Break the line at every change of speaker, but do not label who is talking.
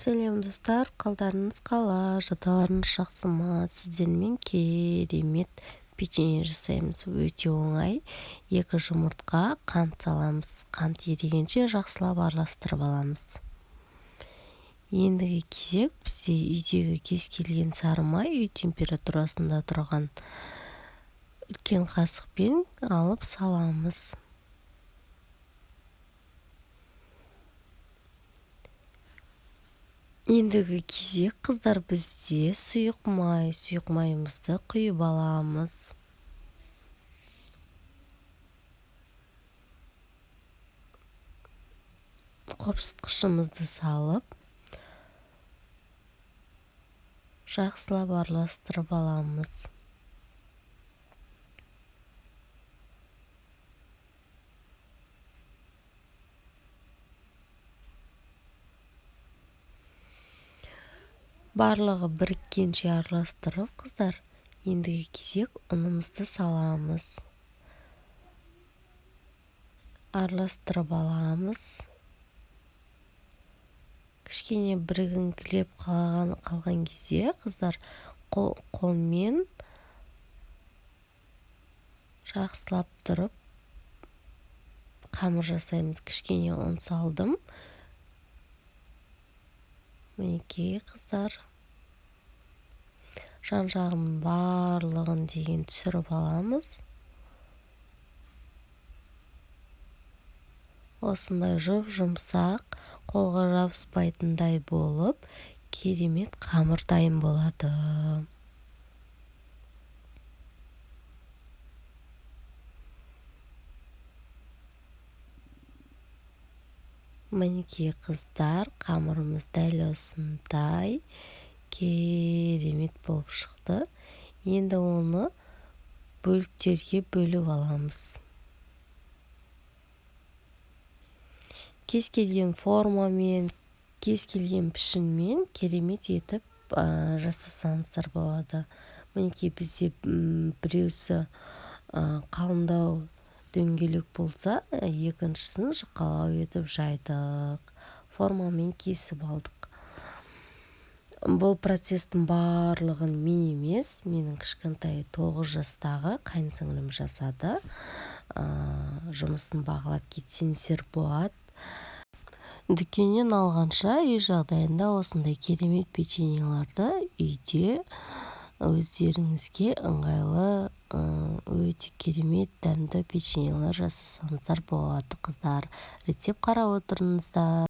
Сәлем, достар! Қалдарыңыз қалай, жағдайларыңыз жақсы ма? Сіздермен керемет печенье жасаймыз, өте оңай. 2 жұмыртқа, қант саламыз. Қант ерігенше жақсылап араластырып аламыз. Ендігі кезек бізде үйдегі кез келген сары май, үй температурасында тұрған, үлкен қасықпен алып саламыз. Ендігі кезек, қыздар, бізде сұйық май. Сұйық майымызды құйып аламыз. Қопсытқышымызды салып, жақсылап араластырып аламыз. Барлығы біріккенше араластырып, қыздар, ендігі кезек ұнымызды саламыз. Араластырып аламыз. Кішкене бірігіңкілеп қалған кезде, қыздар, қолмен жақсылап тұрып қамыр жасаймыз. Кішкене ұн салдым. Мінекей, қыздар, жан-жағын барлығын деген түсіріп аламыз. Осындай жұп-жұмсақ, қолға жабыспайтындай болып, керемет қамыр дайын болады. Мінекей, қыздар, қамырымыз дәл осындай керемет болып шықты. Енді оны бөліктерге бөліп аламыз. Кез келген формамен, кез келген пішінмен керемет етіп жасасаңыздар болады. Мінекей, бізде біреусі қалыңдау дөңгелек болса, екіншісін жұқалау етіп жайдық. Формамен кесіп алдық. Бұл процестің барлығын мен емес, менің кішкентай 9 жастағы қайын сіңлім жасады. Жұмысын бағалап кетсеңіздер болады. Дүкеннен алғанша үй жағдайында осындай керемет печеньеларды үйде өздеріңізге ыңғайлы, өте керемет дәмді печеньелер жасасаңыздар болады, қыздар. Рецепт қарап отырыңыздар.